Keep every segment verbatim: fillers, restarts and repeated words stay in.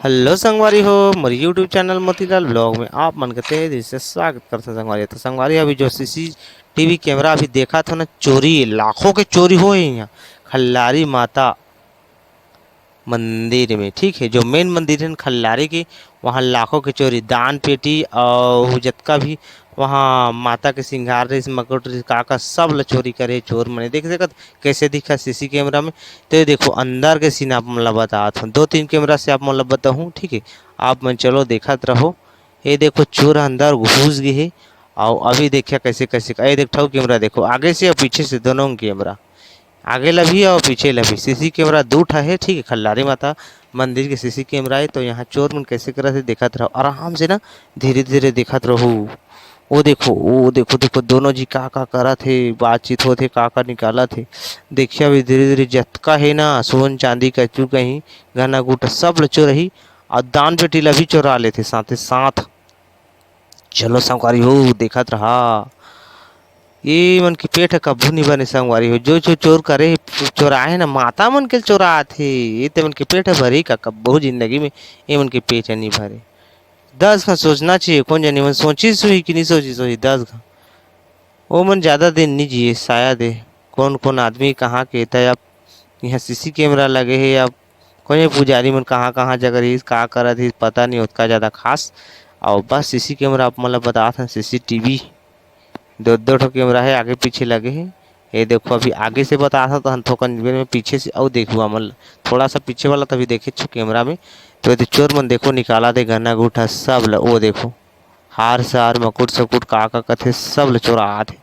Hello संगवारी हो, मोर YouTube channel Motilal blog में आप मन के तहे दिल से स्वागत करथन संगवारी। तो संगवारी, अभी जो सीसीटीवी कैमरा अभी देखत हो ना, चोरी, लाखों के चोरी होए हे यहाँ खल्लारी माता मंदिर में, ठीक है, जो मेन मंदिर है खल्लारी के, वहाँ लाखों के चोरी, दान पेटी और जतका भी वहाँ माता के सिंगार रहिस, मकुट रहिस, का का सब ल चोरी करे चोर मने। देख सकत कैसे दिखा सीसी कैमरा में। तो ये देखो अंदर के सीन आप मन ला बतात हूँ, दो तीन कैमरा से आप मन ला बताहूँ, ठीक है। आप मन चलो देखत रहो। ये देखो चोर अंदर घुस गए है। और अभी देखिए कैसे कैसे, ये देख ठो कैमरा देखो, आगे से और पीछे से दोनों कैमरा, आगे ला भी और पीछे ला भी। सीसी कैमरा दू ठा है, ठीक है, खल्लारी माता मंदिर के सीसी कैमरा है। तो यहाँ चोर मन कैसे करत है देखत रहो, आराम से ना धीरे धीरे देखत रहो। वो देखो, वो देखो, देखो दोनों जी का का करत हे, बातचीत होत हे, का का निकालत हे। देखिए अभी धीरे धीरे जतका हे ना सोन चांदी का चू कहीं गहना गुट सब ल चोरही, और दान पेटी ला भी चोरा लेथे साथे साथ। चलो संगवारी हो, देखत रहा, ये मन के पेट ह कभू नहीं भरे संगवारी हो। जो जो चोर करे, चोराए ना, माता मन के चोरात हे, ये ते मन के पेट ह भरे का कभू जिंदगी में, ये मन के पेट ह नहीं भरे। दस घांव सोचना चाहिए, कौन जाने मन सोचिस होही कि नहीं सोचिस होही, दस घांव। वो मन ज्यादा दिन नहीं जिए शायद, ये कौन कौन आदमी कहाँ के, तय अब यहाँ सीसी कैमरा लगे हे, अब कोई पुजारी मन कहाँ कहाँ जगह रहिस, का करत रहिस, पता नहीं ओतका ज्यादा खास। और बस सीसी कैमरा आप मन ला बतात हन, सीसीटीवी दो दो ठो कैमरा है, आगे पीछे लगे है। ये देखो अभी आगे से बतात हन, थोकन बेर में पीछे से, और देखो हमन थोड़ा सा पीछे वाला तभी देखे छो कैमरा में। तो ये चोर मन देखो निकालत हे गहना गुठा सब ल, वो देखो हार सार मकुट सकुट का का कथे सब ल चोरात हे।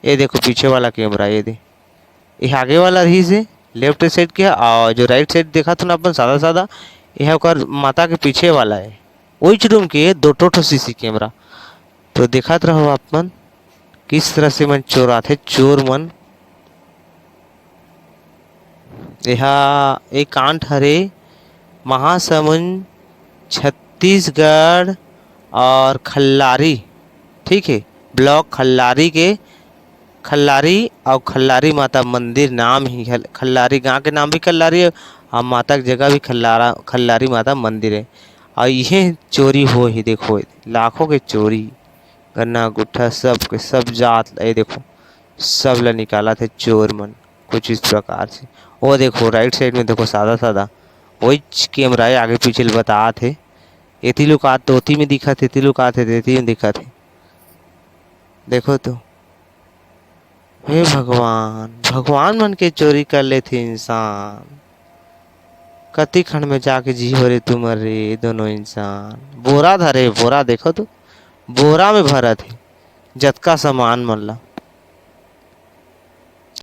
ये देखो पीछे वाला कैमरा, ये दे, ये आगे वाला रहिस हे लेफ्ट साइड के, और जो राइट साइड देखत हो ना अपन सादा सादा, ये ओकर माता के पीछे वाला है, वही रूम के दो ठो सीसी कैमरा। तो देखत रहो आप मन किस तरह से मन चोराथे चोर मन। एहा एक कांड हरे महासमुंद छत्तीसगढ़ और खल्लारी, ठीक है, ब्लॉक खल्लारी के, खल्लारी और खल्लारी माता मंदिर नाम ही खल-, खल्लारी गांव के नाम भी खल्लारी है और माता की जगह भी खल्लारा, खल्लारी माता मंदिर है। और ये चोरी हो ही, देखो लाखों के चोरी, गन्ना गुट्ठा सब के सब जात, ये देखो सब ला निकालत हे चोर मन कुछ इस प्रकार से। वो देखो राइट साइड में देखो सादा सादा वही कैमरा है, आगे पीछे ल बतात हे। एती लुकात तो ओती में दिखत हे, एती लुकात हे तो एती में दिखत हे। देखो तो, हे भगवान, भगवान मन के चोरी कर लेथे इंसान। कति खंड में जाके जी हो रे तुमर रे दोनों इंसान। बोरा धरे, बोरा देखो तो, बोरा में भरत हे जतका सामान मन ला।